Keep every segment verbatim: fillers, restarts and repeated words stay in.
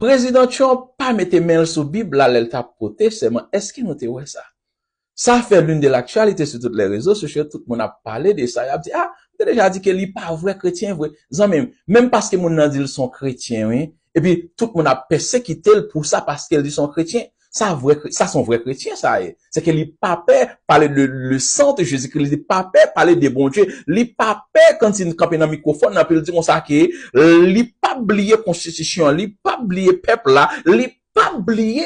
Prezidan Trump pa mete men l sou Bib la lè l t ap pote sèman. Èske nou te wè sa? Sa fè l'une de l'actualité sur toutes les réseaux sociaux, tout moun ap pale de sa, y ap di, ah, m te deja di ke li pa vrè kretyen vre. Zanmi m, menm paske moun nan di l se yon kretyen, wi, epi tout moun ap pèsekite l pou sa paske l di se yon kretyen, sa vrè, sa se yon vrè kretyen sa ye. Se ke li pa pè pale de le sant Jezikri, li pa pè pale de Bondye, li pa pè kanti kanpe nan mikwofòn nan, epi l di konsa ke li pa bliye konstitisyon, li pa bliye pèp la, li pa bliye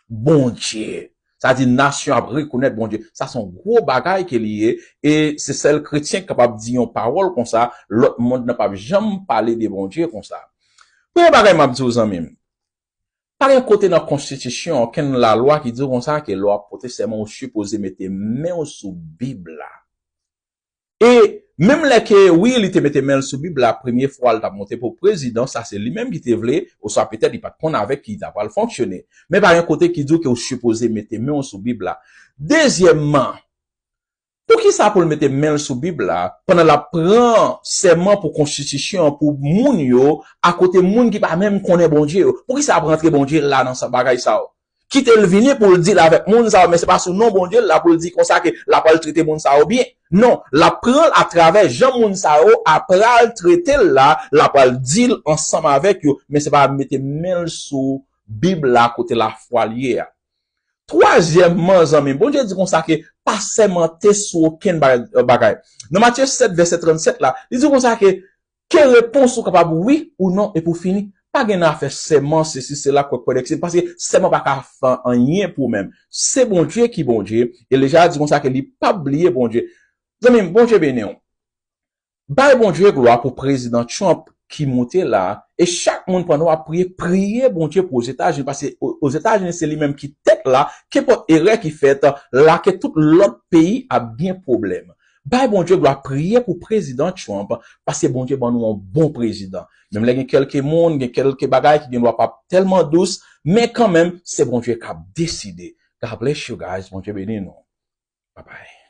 Bondye. Sa di nasyon ap rekonèt Bondye. Sa se yon gwo bagay ke li ye. E se sèl kretyen ki kapab di yon pawòl konsa, lòt mond nan p ap janm pale de Bondye konsa. Premye bagay m ap di w, zanmi m, pa gen kote nan konstitisyon, okenn lalwa ki di w konsa ke lè w ap pote sèman ou sipoze mete men w sou Bib la. E menm lè ke, wi, li te mete men l sou Bib la, premye fwa l t ap monte pou prezidan, sa se li menm ki te vle, oswa petèt li pa t konn avèk ki ta pral fonksyone. Men pa gen kote ki di w ke w sipoze mete men w sou Bib la. Dezyèmman, poukisa pou l mete men l sou Bib la, pandan l ap pran sèman pou konstitisyon an, pou moun yo, akote moun ki pa menm konnen Bondye yo? Poukisa ap rantre Bondye la nan sa, bagay sa yo? Kite l vini pou l deal avèk moun sa yo, men se pa sou non Bondye l la pou l di konsa ke l ap pral trete moun sa yo byen. Non, l ap pran l atravè jan moun sa yo ap pral trete l la, l ap pral deal ansanm avèk yo, men se pa mete men l sou Bib la kote lafwa l ye a. Twazyèmman, zanmi, Bondye di konsa ke pa sèmante sou okenn ba-, bagay. Nan Matye sèt, vèsè trannsèt la, li di konsa ke ke repons ou kapab wi ou non epi w fini. Pa gen afè sèman, sesi, sela, kwèk, kwèdèk, se paske sèman pa ka fè anyen pou ou menm. Se Bondye ki Bondye, e deja di konsa ke li p ap bliye Bondye. Zanmi m, Bondye beni w. Bay Bondye glwa pou prezidan Trump ki moute la, e chak moun pandan w ap priye, priye Bondye pou Ozetazini, paske o-, Ozetazini se li menm ki tèt la, kenpòt erè ki fèt la, ke tout lòt peyi ap gen pwoblèm. Bay Bondye glwa, priye pou prezidan Trump, paske Bondye ban nou yon bon prezidan. Menm lè gen kèlke moun, gen kèlke bagay ki gen dwa p ap tèlman dous, men kanmenm, se Bondye k ap deside. God bless you guys, Bondye beni nou. Bye bye.